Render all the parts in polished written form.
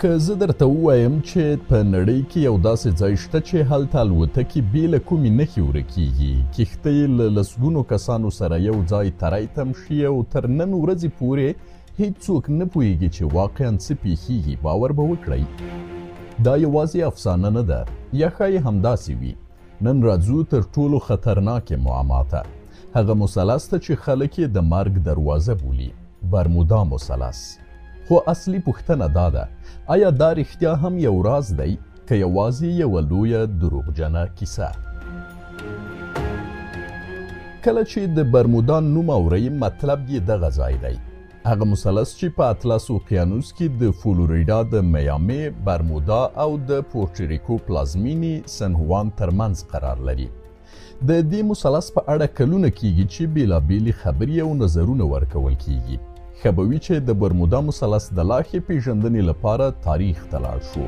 که زه درته ووایم چې په نړۍ کې یو داسې ځای شته چې هلته الوتکې بې له کومې نښې ورکیږي، کښتۍ له لسګونو کسانو سره یو ځای تری تم شي او تر نن ورځې پورې هیڅوک نه پوهیږي چې واقعا څه پیښیږي، باور به وکړئ؟ دا یوازې افسانه نه ده، یا ښایي همداسې وي. نن راځو تر ټولو خطرناکې معما ته، هغه مثلث ته چې خلک یې د مرګ دروازه بولي، برمودا مثلث. خو اصلي پوښتنه دا ده، آیا دا رښتیا هم یو راز دی که یوازې یوه لویه دروغجنه کیسه؟ کله چې د برمودا نوم اورئ، مطلب یې دغه ځای دی، هغه مثلث چې په اطلس اقیانوس کې د فلوریډا د میامي، برمودا او د پورټریکو پلازمینې سن هوان ترمنځ قرار لري. د دې مثلث په اړه کلونه کیږي چې بیلابیلې خبرې او نظرونه ورکول کیږي. ښه به وي چې د برمودا مثلث د لا ښې پیژندنې لپاره تاریخ ته لاړ شو.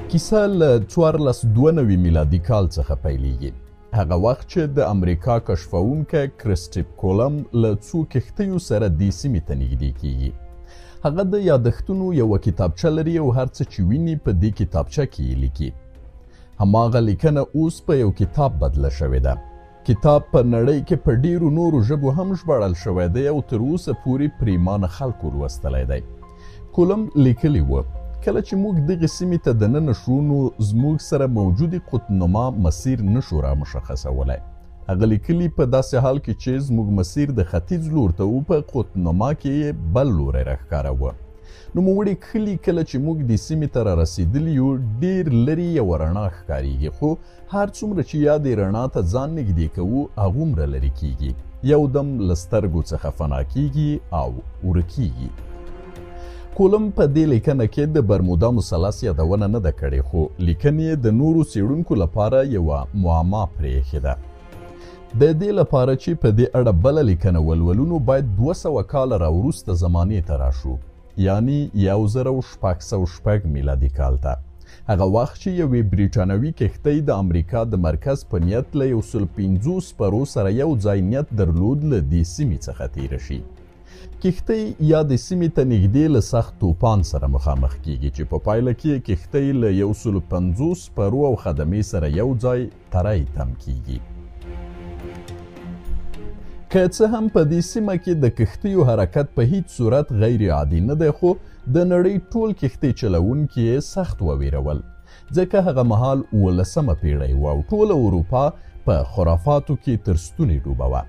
کیسه له 1492 میلادي کال څخه پیلیږي، هغه وخت چې د امریکا کشفونکی کریسټیپ کولم له څو کښتیو سره دې سیمې ته نږدې کیږي. هغه د یادښتونو یوه کتابچه لري او هر څه چې ویني په دې کتابچه کې یې لیکي. هماغه لیکنه اوس په یو کتاب بدله شوې ده. کتاب په نړۍ کې په ډیرو نورو ژبو هم ژباړل شوی دی او تر اوسه پورې پریمانه خلکو لوستلی دی. کولم لیکلی و، کله چې موږ دغې سیمې ته دننه شو نو زموږ سره موجودې قطبنما مسیر نشو را مشخصولی. هغه لیکلي، په داسې حال کې چې زموږ مسیر د ختیځ لور ته و، په قطبنما کې یې بل لوری راښکاروه. نوموړي کښلي، کله چې موږ دې سیمې ته را رسېدلي یو، ډېر لرې یوه رڼا ښکارېږي، خو هر څومره چې یادې رڼا ته ځان نږدې کوو هغومره لرې کیږي، یو دم له سترګو څخه فنا کیږي او ورکیږي. کولم په دې لیکنه کې د برمودا مثلث یادونه نه ده کړې، خو لیکنې یې د نورو څېړونکو لپاره یوه معما پرې ایښې ده. د دې لپاره چې په دې اړه بله لیکنه ولولو نو باید 200 کاله را وروسته زمانې ته راشو، یعنی 1606 میلادي کال ته، هغه وخت چې یوې بریټانوي کښتۍ د امریکا د مرکز په نیت له 150 سپرو سره یو ځای نیت درلود له دې سیمې څخه تیره شي. کښتۍ یا د سیمې ته نږدې له سخت توپان سره مخامخ کیږي چې په پایله کې کښتۍ له 150 سپرو او خدمې سره یو ځای تری تم کیږي. که څه هم په دې سیمه کې د کښتیو حرکت په هیڅ صورت غیر عادي نه دی، خو د نړۍ ټول کښتۍ چلوونکي یې سخت وویرول، ځکه هغه مهال 17مه پیړۍ وه او ټوله اروپا په خرافاتو کې تر ستوني ډوبه وه.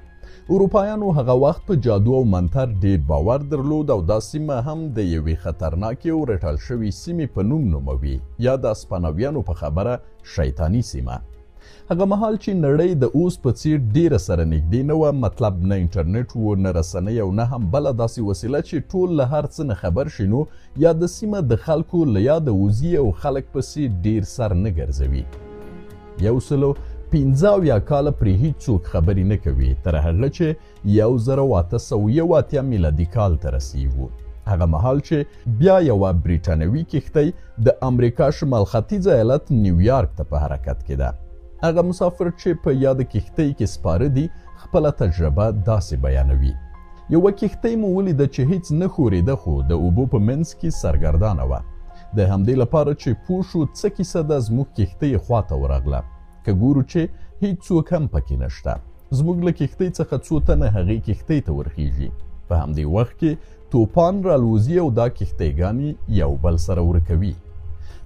اروپایانو هغه وخت په جادو او منتر ډیر باور درلود او دا سیمه هم د یوې خطرناکې او رټل شوې سیمې په نوم نوموي، یا د اسپانویانو په خبره شیطاني سیمه. هغه مهال چې نړۍ د اوس په څیر ډیره سره نږدې نه وه، مطلب نه انټرنیټ و، نه رسنۍ او نه هم بله داسې وسیله چې ټول له هر څه نه خبر شي، نو یاده سیمه د خلکو له یاده وځي او خلک پسې ډیر سر نه ګرځوي. 175 کاله پرې هیڅوک خبرې نه کوي، تر هغه چې 1881 میلادي کال ته رسیږو، هغه مهال چې بیا یوه بریټانوي کښتۍ د امریکا شمال ختیځ ایالت نیویارک ته په حرکت کې ده. هغه مسافر چې په یاده کښتۍ کې سپاره دي خپله تجربه داسې بیانوي: یوه کښتۍ مو ولیده چې هیڅ نه ښورېده، خو د اوبو په منځ کې سرګردانه وه. د همدې لپاره چې پوه شو څه کیسه ده، زموږ کښتۍ خواته ورغله. که ګورو چې هیڅوک هم پکې نشته. زموږ له کښتۍ څخه څو تنه هغې کښتۍ ته ورخیږي. په همدې وخت کې توپان رالوځي او دا کښتۍګانې یو بل سره ورکوي.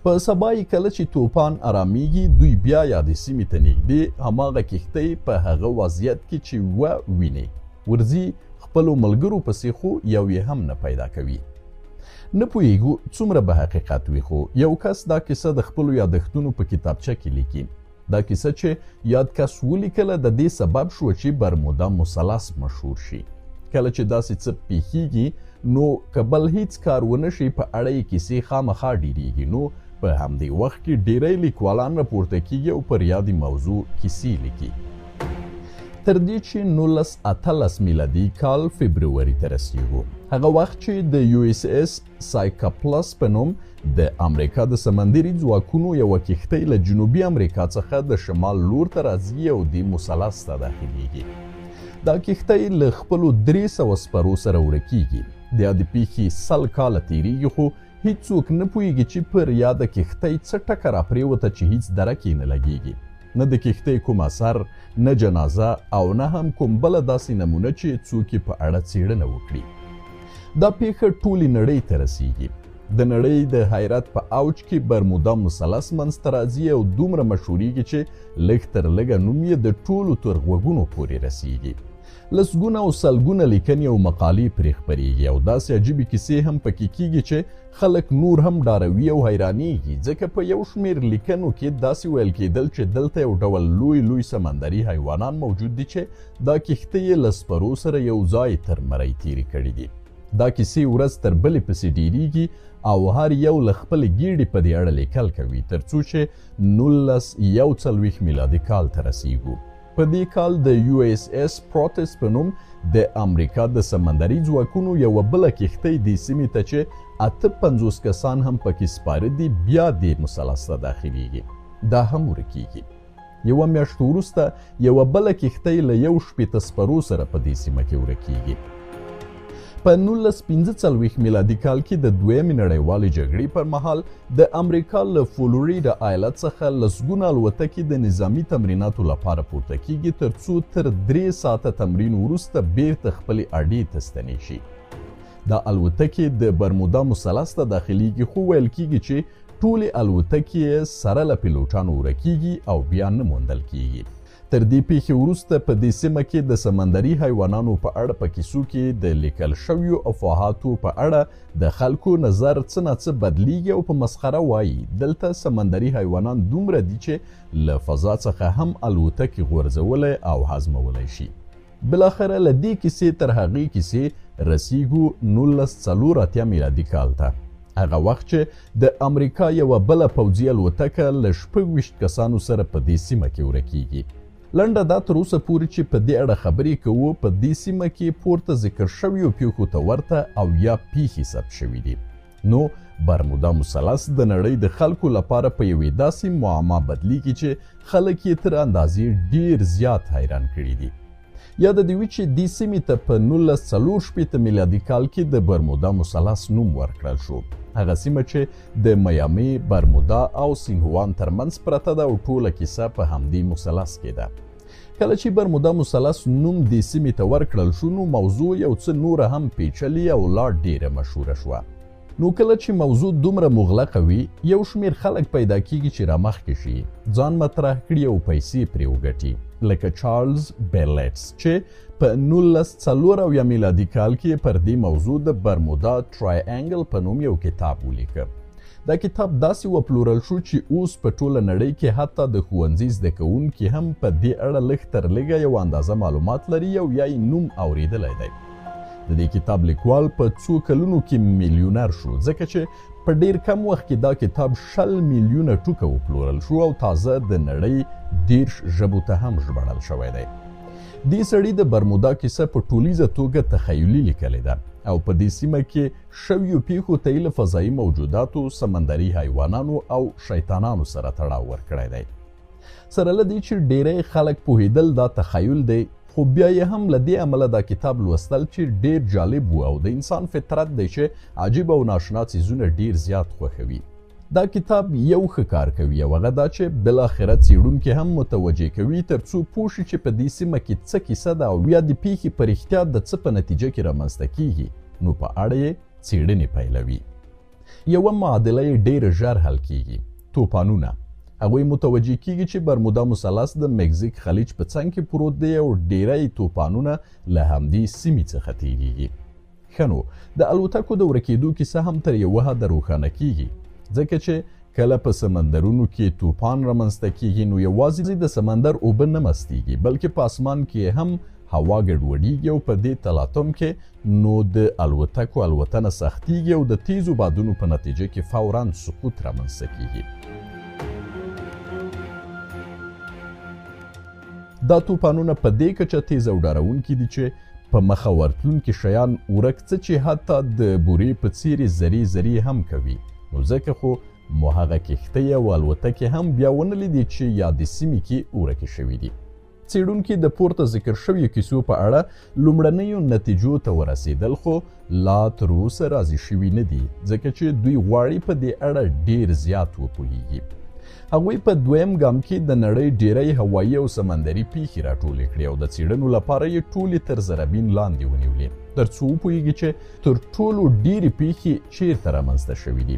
په سبا یې کله چې توپان ارامیږي، دوی بیا یادې سیمې ته نږدې هماغه کښتۍ په هغه وضعیت کې چې وه ویني، ورځي خپلو ملګرو پسې، خو یو یې هم نه پیدا کوي. نه پوهیږو څومره به حقیقت وي، خو یو کس دا کیسه د خپلو یادښتونو په کتابچه کې لیکي. دا کیسه چې یاد کس ولیکله د دې سبب شوه چې برمودا مثلث مشهور شي. کله چې داسې څه پیښیږي نو که بل هیڅ کار ونه شي، په اړه یې کیسې خامخا ډیریږي. نو په همدې وخت کې ډیری لیکوالان راپورته کیږي او پر یادې موضوع کیسې لیکي، تر دې چې 1918 میلادي کال فبروري ته رسیږو، هغه وخت چې د یو اس اس سایکاپلس په نوم د امریکا د سمندري ځواکونو یوه کښتۍ له جنوبي امریکا څخه د شمال لور ته راځي او دې مثلث ته داخلیږي. دا کښتۍ له خپلو 300 سپرو سره ورکیږي. د یادې پیښې 100 کاله تیریږي، خو هیڅوک نه پوهیږي چې پر یاده کښتۍ څه ټکه راپرېوته چې هیڅ درک یې نه لګیږي. نه د کښتۍ کوم اثر، نه جنازه او نه هم کوم بله داسې نمونه چې څوک یې په اړه څېړنه وکړي. دا پیښه ټولې نړۍ ته رسیږي. د نړۍ د حیرت په اوج کې برمودا مثلث منځته راځي او دومره مشهوریږي چې لږ تر لږه نوم یې د ټولو تر غوږونو پورې رسیږي. لسګونه او سلګونه لیکنې او مقالې پرې خپریږي او داسې عجیبې کیسې هم پکې کیږي چې خلک نور هم ډاروي او حیرانیږي، ځکه په یو شمېر لیکنو کې داسې ویل کېدل چې دلته یو ډول لوی لوی سمندري حیوانان موجود دي چې دا کښتۍ یې له سپرو سره یو ځای تر مرۍ تېرې کړې دي. دا کیسې ورځ تر بلې پسې ډېریږي او هر یو له خپلې ګېډې په دې اړه لیکل کوي، تر څو چې 1941 میلادي کال ته رسیږو. په دې کال د USS پروتس په نوم د امریکا د سمندري ځواکونو یوه بله کښتۍ دې سیمې ته چې 58 کسان هم پکې سپاره دي بیا دې مثلث ته داخلیږي. دا هم ورکیږي. یوه میاشت وروسته یوه بله کښتۍ له 61 سپرو سره په دې سیمه کې ورکیږي. په 1945 میلادي کال کې د دویمې نړیوالې جګړې پر مهال د امریکا له فلوریدا ایالت څخه لسګونه الوتکې د نظامي تمریناتو لپاره پورته کیږي، تر څو تر 3 ساعته تمرین وروسته بیرته خپلې اډې ته ستنې شي. دا الوتکې د برمودا مثلث ته داخلیږي، خو ویل کیږي چې ټولې الوتکې سره له پیلوټانو ورکیږي او بیا نه موندل کیږي. تر دې پیښې وروسته په دې سیمه کې د سمندري حیوانانو په اړه په کیسو کې د لیکل شویو افواهاتو په اړه د خلکو نظر څه ناڅه بدلیږي او په مسخره وایي دلته سمندري حیوانان دومره دي چې له فضا څخه هم الوتکې غورځولی او هضمولی شي. بالاخره له دې کیسې تر هغې کیسې رسیږو 1984 میلادي کال ته، هغه وخت چې د امریکا یوه بله پوځي الوتکه له 26 کسانو سره په دې سیمه کې ورکیږي. لنډه دا تر اوسه پورې چې په دې اړه خبرې کوو، په دې سیمه کې پورته ذکر شویو پیښو ته ورته او یا پیښې ثبت شوې دي. نو برمودا مثلث د نړۍ د خلکو لپاره په یوې داسې معما بدلیږي چې خلک یې تر اندازې ډیر زیات حیران کړي دي. یاده دې وي چې دې سیمې ته په 1964 میلادي کال کې د برمودا مثلث نوم ورکړل شو، هغه سیمه چې د میامي، برمودا او سینهوان ترمنځ پرته ده او ټوله کیسه په همدې مثلث کې ده. کله چې برمودا مثلث نوم دې سیمې ته ورکړل شو، نو موضوع یو څه نوره هم پیچلې او لا ډېره مشهوره شوه. نو کله چې موضوع دومره مغلقه وي، یو شمېر خلک پیدا کیږي چې رامخکې شي، ځان مطرح کړي او پیسې پرې وګټي، لکه چارلز بیلیټس چې په 1974 میلادي کال کې پر دې موضوع د برمودا ټرای انګل په نوم یو کتاب ولیکه. دا کتاب داسې وپلورل شو چې اوس په ټوله نړۍ کې حتی د ښوونځي زده کوونکي هم په دې اړه لږ تر لږه یو اندازه معلومات لري او یا یې نوم اورېدلی دی. د دې کتاب لیکوال په څو کلونو کې میلیونر شو، ځکه چې په ډیر کم وخت کې دا کتاب 20 میلیونه ټوکه وپلورل شو او تازه د نړۍ 30 ژبو ته هم ژباړل شوی دی. دې سړي د برمودا کیسه په ټولیزه توګه تخیلي لیکلې ده او په دې سیمه کې شویو پیښو ته یې له فضایي موجوداتو، سمندري حیوانانو او شیطانانو سره تړاو ورکړی دی. سره له دې چې ډیری خلک پوهېدل دا تخیل دی، خو بیا یې هم له دې امله دا کتاب لوستل چې ډیر جالب و او د انسان فطرت دی چې عجیب او ناشنا څیزونه ډیر زیات خوښوي. دا کتاب یو ښه کار کوي او هغه دا چې بالاخره څېړونکي هم متوجه کوي تر څو پوه شي چې په دې سیمه کې څه کیسه ده او یا د پیښې په رښتیا د څه په نتیجه کې رامنځته کیږي، نو په اړه یې څېړنې پیلوي. یوه معادله یې ډېره ژر حل کیږي، توپانونه. هغوی متوجه کیږي چې برمودا مثلث د مکزیک خلیج په څنګ کې پروت دی او ډیری توپانونه له همدې سیمې څخه تیریږي. ښه نو د الوتکو د ورکېدو کیسه هم تر یوه حده روښانه کیږي، ځکه چې کله په سمندرونو کې توپان رامنځته کیږي نو یوازې د سمندر اوبه نه مستیږي، بلکې په اسمان کې هم هوا ګډوډیږي او په دې تلاطم کې نو د الوتکو الوتنه سختیږي او د تیزو بادونو په نتیجه کې فوراً سقوط رامنځته کیږي. دا توپانونه په دې کچه تیز او ډارونکي دي چې په مخه ورتلونکي شیان ورک څه چې حتی د بورې په څیر ذرې ذرې هم کوي. نو ځکه خو مو هغه کښتۍ او الوتکې هم بیا ونه لیدې چې یادې سیمې کې ورکې شوې دي. څېړونکي د پورته ذکر شویو کیسو په اړه لومړنیو نتیجو ته ورسېدل، خو لا تر اوسه راضي شوي نه دي، ځکه چې دوی غواړي په دې اړه ډیر زیات وپوهیږي. هغوی په دویم ګام کې د نړۍ ډیری هوایي او سمندري پیښې راټولې کړې او د څېړنو لپاره یې ټولې تر ذرهبین لاندې ونیولې، تر څو وپوهیږي چې تر ټولو ډېرې پیښې چیرته رامنځته شوې دي.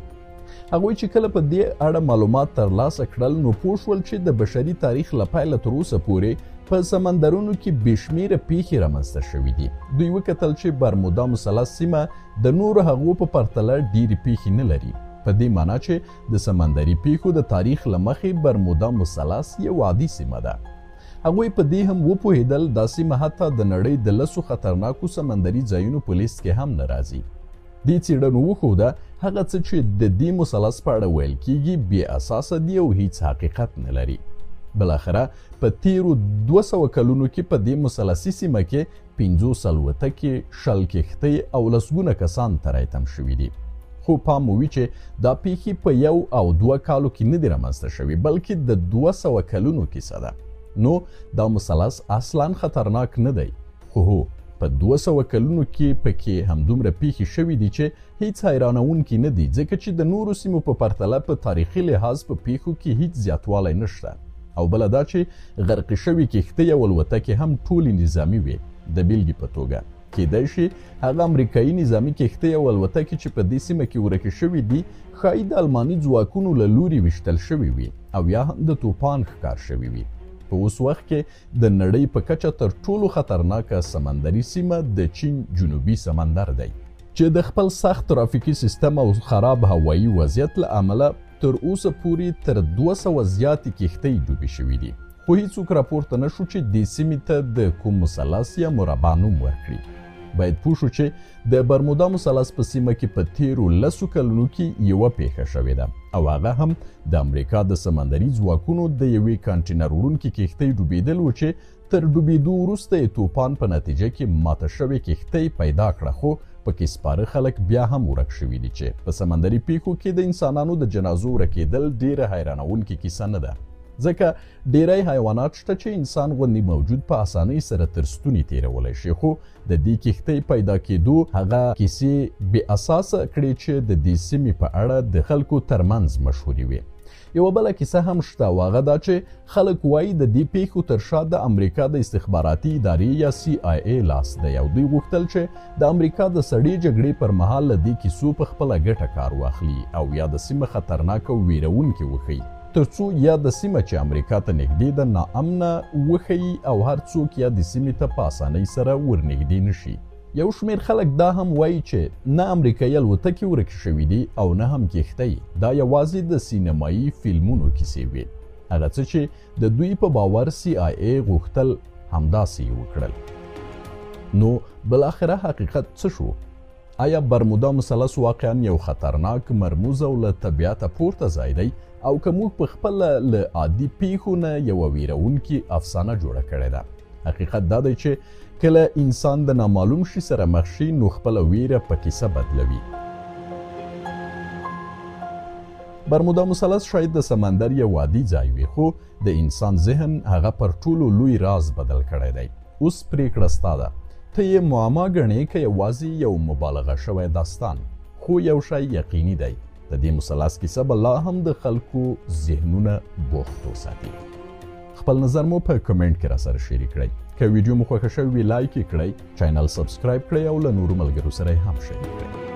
هغوی چې کله په دې اړه معلومات ترلاسه کړل، نو پوه شول چې د بشري تاریخ له پیله تر اوسه پورې په سمندرونو کې بې شمېره پیښې رامنځته شوې دي. دوی وکتل چې برمودا مثلث سیمه د نورو هغو په پرتله ډېرې پیښې نه لري، په دې معنا چې د سمندري پیښو د تاریخ له مخې برمودا مثلث یو عادي سیمه ده. هغوی په دې هم وپوهېدل دا سیمه حتی د نړۍ د 10 خطرناکو سمندري ځایونو په لیست کې هم نه راځي. دې څېړنو وښوده هغه څه چې د دې مثلث په اړه ویل کیږي بې اساسه دي او هیڅ حقیقت نه لري. بالاخره په تیرو 200 کلونو کې په دې مثلثي سیمه کې 50 الوتکې، 20 کښتۍ او لسګونه کسان تری تم شوي دي. خو پام مو وي چې دا پیښې په 1 او 2 کالو کې نه دي رامنځته شوي، بلکې د 200 کلونو کیسه ده. نو دا مثلث اصلا خطرناک نه دی، خو هو په 200 کلونو کې پکې همدومره پیښې شوې دي چې هیڅ حیرانوونکي نه دي، ځکه چې د نورو سیمو په پرتله په تاریخي لحاظ په پیښو کې هیڅ زیاتوالی نشته. او بله دا چې غرقې شوې کښتۍ او الوتکې هم ټولې نظامي وې. د بېلګې په توګه کیدای شي هغه امریکایي نظامي کښتۍ او الوتکې چې په دې سیمه کې ورکې شوې دي ښایي د الماني ځواکونو له لوري ویشتل شوې وي او یا هم د توپان ښکار شوې وي. په اوس وخت کې د نړۍ په کچه تر ټولو خطرناکه سمندري سیمه د چین جنوبي سمندر دی، چې د خپل سخت ترافیکي سیستم او خراب هوایي وضعیت له امله تر اوسه پورې تر 200 زیاتې کښتۍ ډوبې شوې دي. خو هیڅوک راپورته نه شو چې دې سیمې ته د کوم مثلث یا مربع نوم ورکړي. باید پوه شو چې د برمودا مثلث په سیمه کې په تیرو 10 کلونو کې یوه پیښه شوې ده، او هغه هم د امریکا د سمندري ځواکونو د یوې کانټینر وړونکې کښتۍ ډوبېدل و چې تر ډوبېدو وروسته یې توپان په نتیجه کې ماته شوې کښتۍ پیدا کړه، خو پکې سپاره خلک بیا هم ورک شوي دي چې په سمندري پیښو کې د انسانانو د جنازو ورکېدل ډېره حیرانوونکې کیسه نه ده، ځکه ډیری حیوانات شته چې انسان غوندې موجود په اسانۍ سره تر ستوني تیرولی شي، خو د دې کښتۍ پیدا کېدو هغه کیسې بې اساسه کړې چې د دې سیمې په اړه د خلکو ترمنځ مشهورې وې. یوه بله کیسه هم شته، او هغه دا چې خلک وایي د دې پیښو تر شا د امریکا د استخباراتي ادارې یا CIA لاس دی، او دوی غوښتل چې د امریکا د سړې جګړې پر مهال له دې کیسو په خپله ګټه کار واخلي او یا د سیمه خطرناکه او ویرونکې وښیي، تر څو یا د سیمه چې امریکا ته نږدې ده ناامنه وښیي او هر څوک یا د سیمې ته په اسانۍ سره ورنږدې نشي. یو شمېر خلک دا هم وایي چې نه امریکایي الوتکې ورکې شوې دي او نه هم کښتۍ، دا یوازې د سینمایي فلمونو کیسې وې. هغه څه چې د دوی په باور CIA غوښتل همداسې یې وکړل. نو بالاخره حقیقت څه شو؟ آیا برمودا مثلث واقعا یو خطرناک، مرموز او له طبیعته پورته ځای دی، او که موږ په خپله له عادي پیښو نه یوه ویرونکې افسانه جوړه کړې ده؟ حقیقت دا دی چې کله انسان د نامعلوم شي سره مخ شي، نو خپله ویره په کیسه بدلوي. برمودا مثلث شاید د سمندر یو عادي ځای وي، خو د انسان ذهن هغه پر ټولو لوی راز بدل کړی دی. اوس پرېکړه ستا ده، ته یې معما ګڼې که یوازې یو مبالغه شوی داستان؟ خو یو شی یقیني دی، د دې مثلث کیسه به لا هم د خلکو ذهنونه بوخت وساتي. خپل نظر مو په کمنټ کې را سره شریک کړئ. که ویډیو مو خوښه شوې وي لایک یې کړئ، channel subscribe کړئ او له نورو ملګرو سره یې هم شریک کړئ.